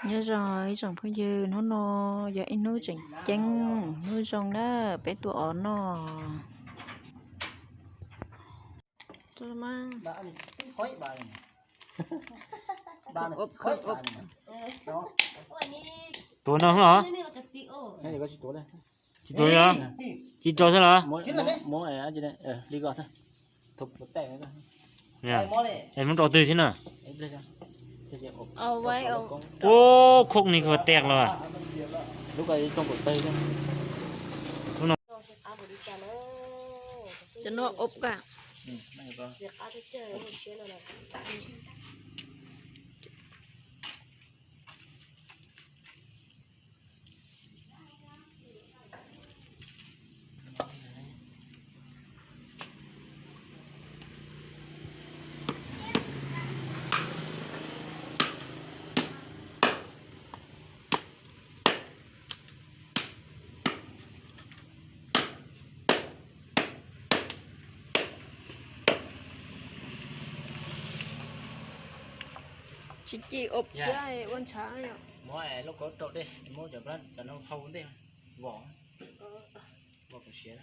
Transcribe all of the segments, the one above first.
Nyob zoo ib tsoom phooj ywg, hnub no yog ib hnub tseem ceeb, hnub zoo na, peb tuaj ua noj. Tuav no los? Tsis tuav li os? Tsis rau xwb los? Es muab rau twg thiab na? Ua, khoob ni khuv tes los. Cov no ob ka. Tsis ci ob thiab ua ntshav yom. Muab lub kaub rau dej, muab cov plab cov no hau ntej, vom, vom kom siav.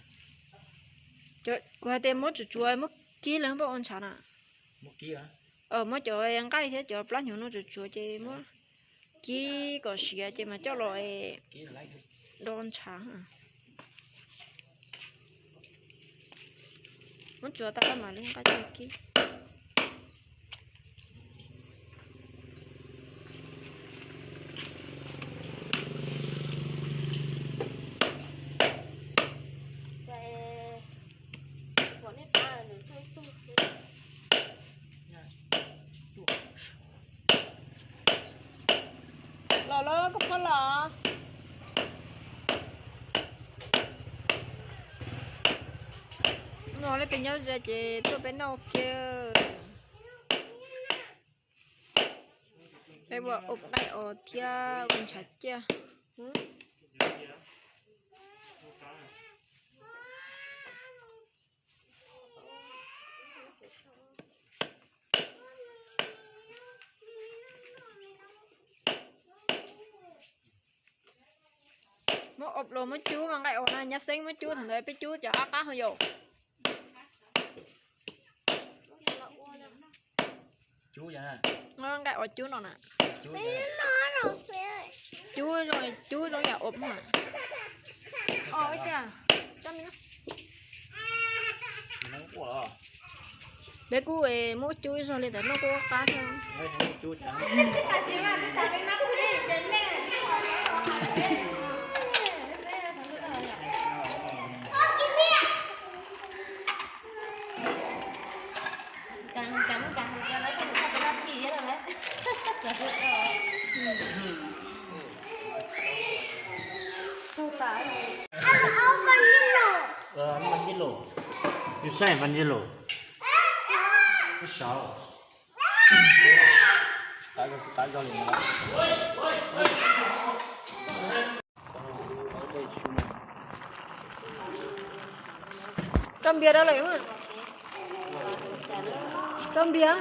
Kuv hais tias muab tsuav tsuav, muab kib los pab ua ntshav na. Muab kib, muab cov nqaij thiab cov plab hnyuv no tsuav tsuav ces muab kib kom siav ces mas coj los do ntshav. Muab tsuav tag mam li nqa coj kib. Los los koj phob los. No leej twg nyob ze ces tuaj peb noj kiag. Peb ua ua nqaij os thiab ua ntshav ciaj. Muab ob los muab cub mas nqaij os na, nyab xeeb muab cub thaum ntawd peb cub cov qab qab ho yom. Nqaij os cub no na. Cub zoo li cub zoo yam ob mas. Peb kuj muab cub ib zaug li ntawd noj kuj qab thiab. Tus saib Vaj Ncig Lus. Tus saib. Rau npias rau lawm. Rau npias.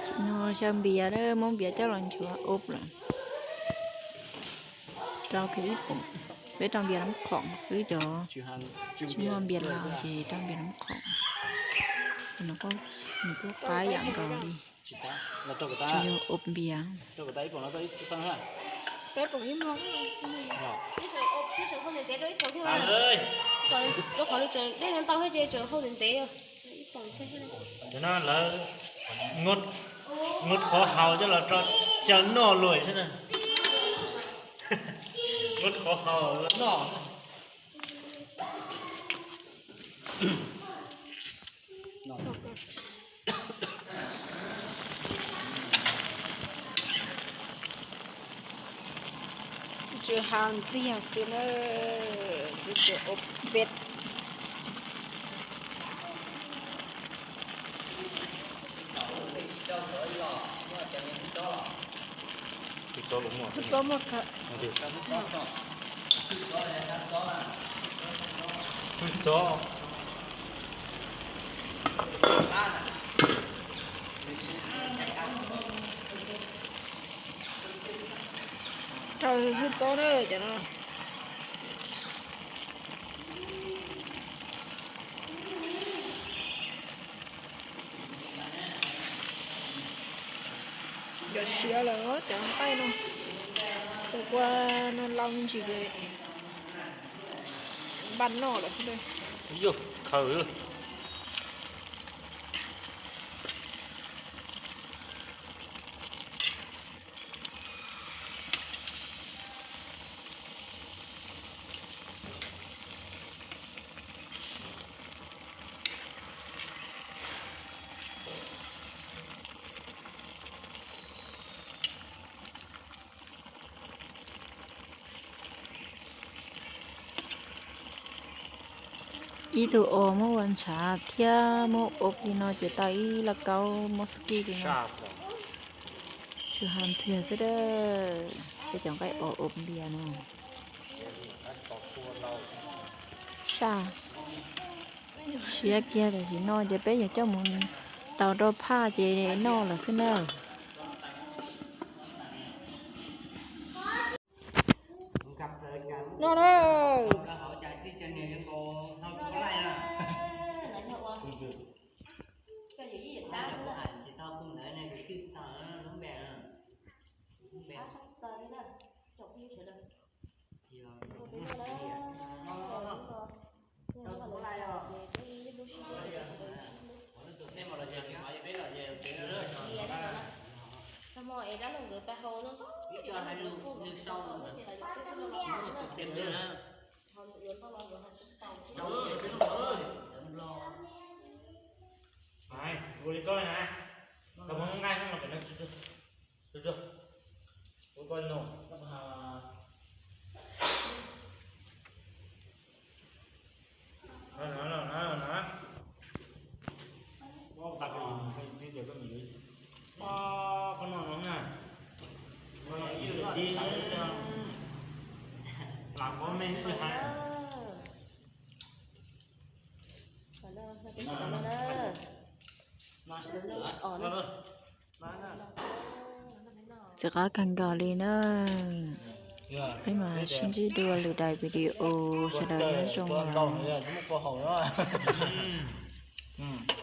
Tsis no xyaw npias, muab npias coj los nchuav ob lawm. Rau kiag ib poom, peb rau npias nab khoom xwb, cov tsis muaj npias los ces rau npias nab khoom. Nws kuj qab yam nkaus li. Tsis yog ob npias. Peb poom ib poom. Rau qhov nws tseem dej ntau thiab ces tseem hau ntev ntev. Cov no lawv nqus qhov haus coj los rau xyaw noj luaj xwb na. Nqus qhov haus los noj. Tsw ha ntxiag xwb na, kuv tsis ua peb. Tsob muaj kawg. Tsob. Raws hwj txob na cov no. Cov siav lawm cov nqaij no, tus kua no lau me ntsis npaj noj lawm xwb. Yog khaws. Ib tug os muab ua ntshav thiab muab ua li no ces tau ib lauj kaub mosquito li no. Tsw ha ntxiag xwb dab. Peb cov nqaij os ua npias no. Saj. Siav kiag tam sim no ces peb yuav coj mus tau rau phaj ces noj lawm xwb na. No na. Ua li koj na, koj muab nqaij no pem no. Koj no no na, koj no ib yam li lam koj me ntsis hais. Txiv qab kawg nkaus li na. Peb mam sib ntsib dua lwm daim video, sawv daws nyob zoo os.